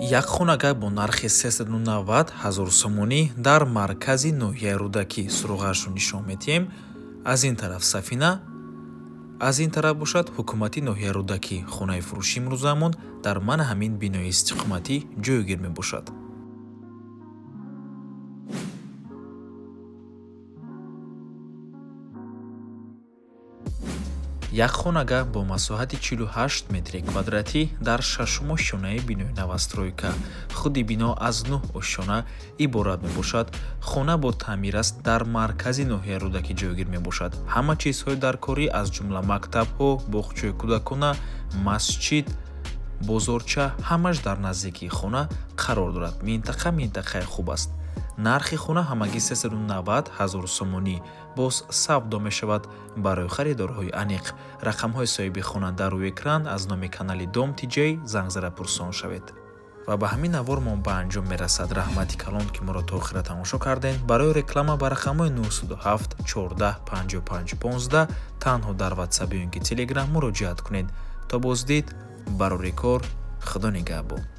Як хонага бо нархи 390 ҳазор сомонӣ дар маркази ноҳияи Рӯдакӣ. Суроғаашро нишон медиҳем. Аз ин тараф Сафина, аз ин тараф бошад ҳукумати ноҳияи Рӯдакӣ. Хонаи фурӯши имрӯзаамон дар мана ҳамин бинои истиқоматӣ ҷойгир мебошад. Як хонага бо масоҳати 48 метри квадратӣ дар шашум ошёнаи бинои новостройка. Худи бино аз 9 ошёна иборат мебошад. Хона бо таъмир аст, дар маркази ноҳияи Рӯдакӣ ҷойгир мебошад. Ҳама чизҳои даркорӣ аз ҷумла мактабҳо, боғчаи кӯдакона, масҷид, бозорча ҳамаш дар наздикии хона қарор дорад. Минтақа минтақаи хуб аст. Нархи хона ҳамагӣ 390 ҳазор сомонӣ. Боз савдо мешавад барои харидорҳои аниқ. Рақамҳои соҳиби хона дар рӯи экран. Аз номи канали Дом Тиҷей занг зада пурсон шавед. Ва ба ҳамин навор мо ба анҷом мерасад. Раҳмати калон, ки моро то охира тамошо кардем. Барои реклама ба рақамҳои 907 14 55 15 танҳо дар WhatsApp ё ин ки Telegram муроҷиат кунед. То боздид, барори кор, Худо нигаҳбон.